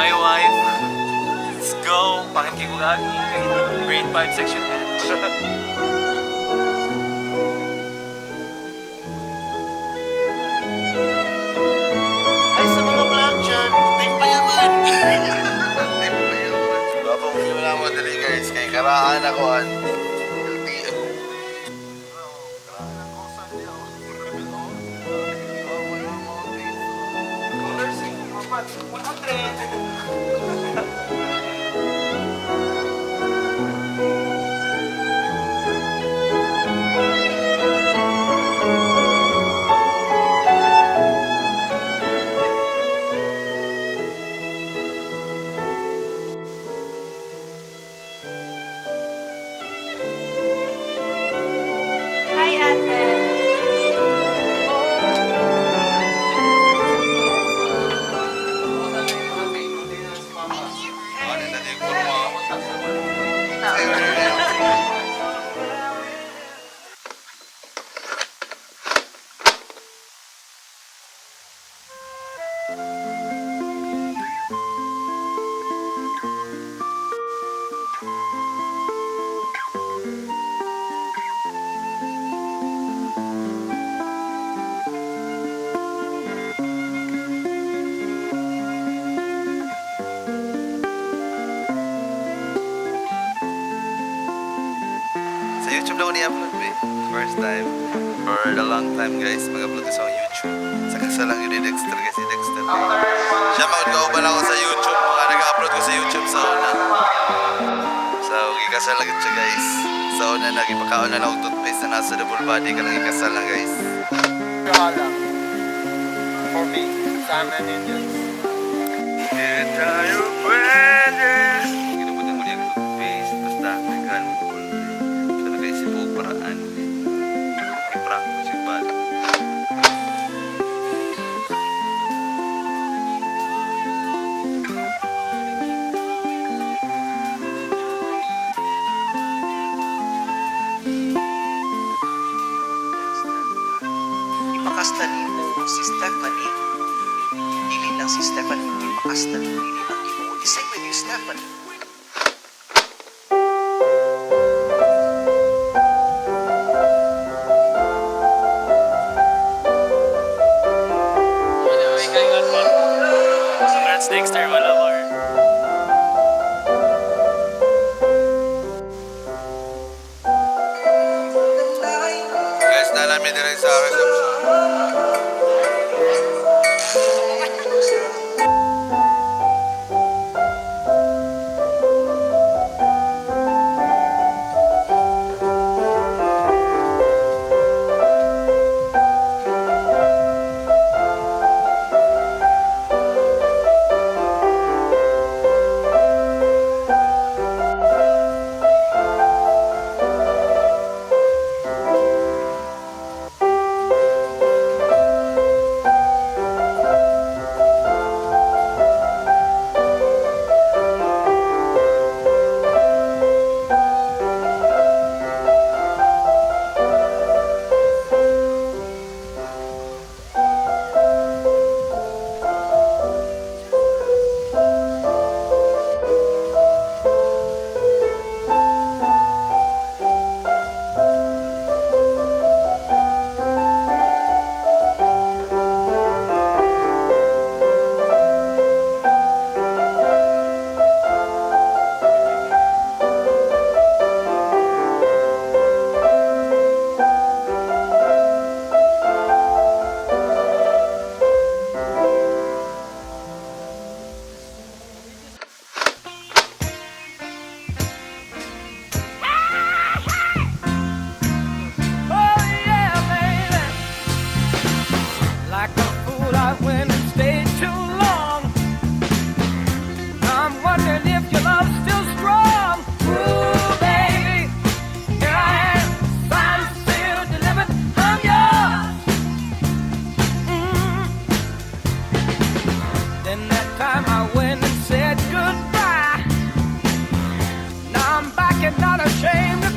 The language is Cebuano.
My wife. Let's go. Pangit kay Kugagi. Grade 5, Section N. Ay, sa mga vlog dyan, team payaman! Team payaman. Gwapo mo wala mo dali, guys, kay karaan ako an LTO. Karaan ako sa niyo. Colors, 100. Hi, ate. Ano na di ko mo? Sa YouTube na ko ni-upload eh. First time. For the long time, guys, mag-upload ko sa akong YouTube. Sa kasal lang yun ni Dexter kasi Dexter. Siya mag-kauban ako sa YouTube. Mga nag-upload ko sa YouTube sa una. So, gikasal lang siya, guys. Sa una, nagipakaon na lang og toothpaste na nasa double body ka lang ikasal na, guys. For me, salmon Indians. Hindi tayo pwede. Ginubutan ko niya ang toothpaste. Basta, naghaan mo ko. So, nakaisip ko paraan. I-prank ko siya ba? Ipakasta nimo si Stephanie. Dili lang si Stephanie, ipakasta dili ang Ginoo. The same with you, Stephanie. Congrats, Dexter. Wala more. Guys, nalamin din sa reception. Oh yeah, baby. Like a fool, I went and stayed too long. I'm wondering if your love's still strong. Ooh, baby, here I am, signed, sealed, delivered. I'm yours. Then that time I went and said goodbye. Now I'm back and not ashamed.